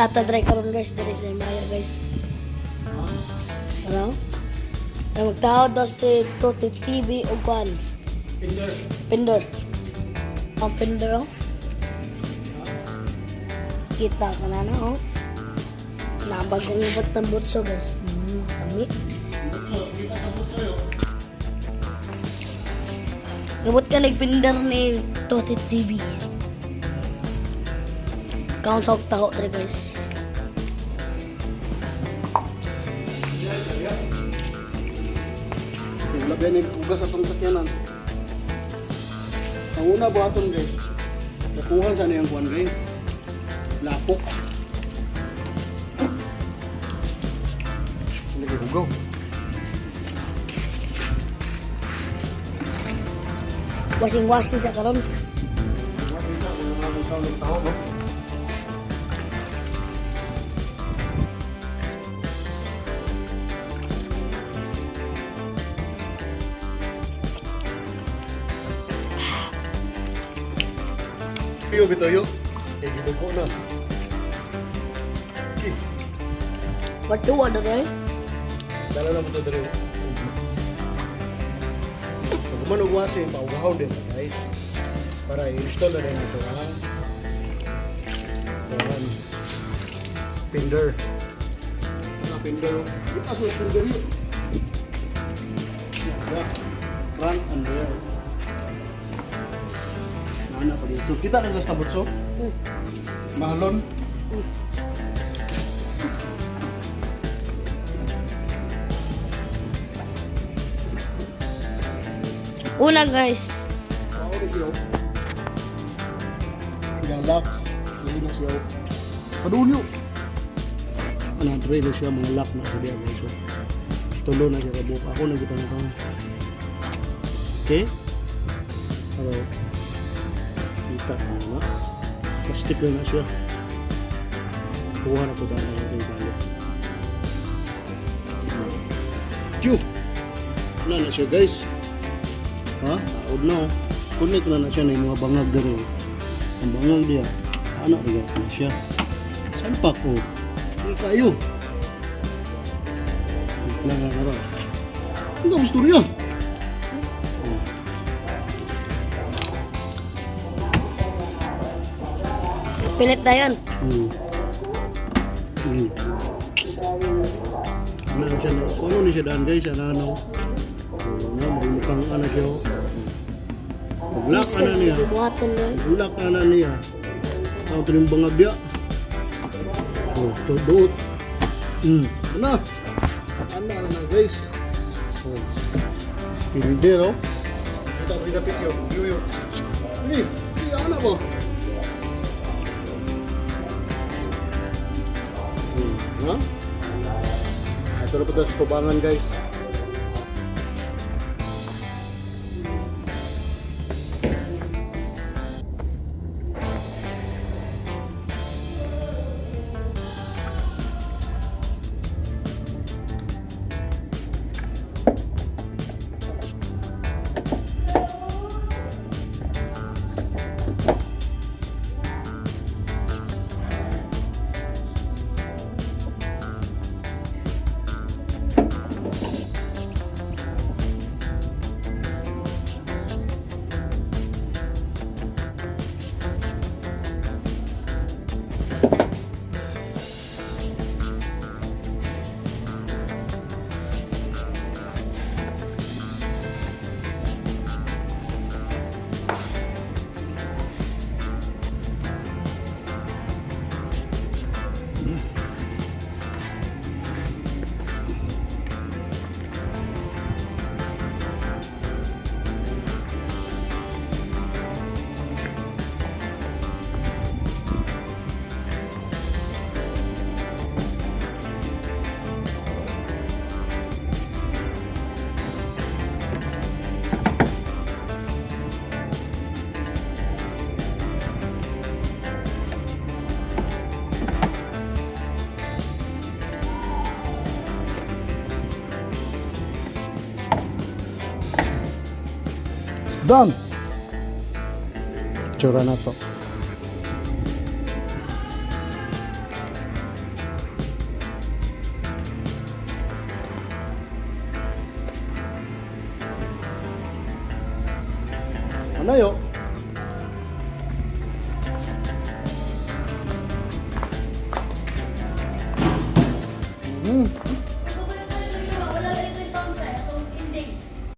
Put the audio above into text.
Nata dry karon, guys, diri sa Maya, guys. Ano? Ay, magtao daw si Toti TV o kwan. Pinder. Pinder. Ang pinder, oh. Kita ka na na, oh. Nabagong iba't ng butso, guys. Kami. Butso, kita sa butso yun. Gabot ka nagpinder ni Toti TV. Kaon sa taho dre, guys. Wala ba yung ugas atong sakyanan? Ang una buhaton, guys. Nakuha sa niyang kuan, guys. Lapok. Ano kayo hugaw? Washing-washing sa karon. Tao, no? Tuyo bitayo. Eh, gidugo na. Okay. Batuwa dre. Dala na mo ito dere. Pag manugwasin, paugahon din, guys. Para i-install na din ito ang kuwan. Pinder. Ano pinder? Ito sa pinder yun. Yan, front and rear. Nana pa dito. Kita na sa butso? Mahalon. Una, guys. Ako rin siya. Ilang lock. Dili na siya. Padulyo. Ano, try na siya mga lock na sa diya, guys. So, tulo na siya kabuk. Ako na kita na kang. Okay? Pero, kita na na. Plastic na siya. Kuha na po tayo na yung balik. Tiyo! Na na siya, guys. Ha? Taod na oh. Connect na na siya na yung mga bangag dere. Ang bangag diya. Ano rin na siya. Salpak oh. Hindi kayo. Wait lang nga nga. Ang dami istorya. Oh. Pilit na yun. Ano na siya? Kung ano ni siya daan, guys, ano ano. Oh, no, mukhang ano siya. Oh. Pag-lock ana niya. Buhaton na. Pag-lock ana niya. Ang ito yung bangag diya. Oh, ito, duot. Ano? Ano na na, guys. Oh. Hindi, no? Ito ang pinapit yun. View yun. Hindi, hindi, ano ba? Ha? Ito na po tayo sa tubangan, guys. Done! Tsura na to. Ano yo?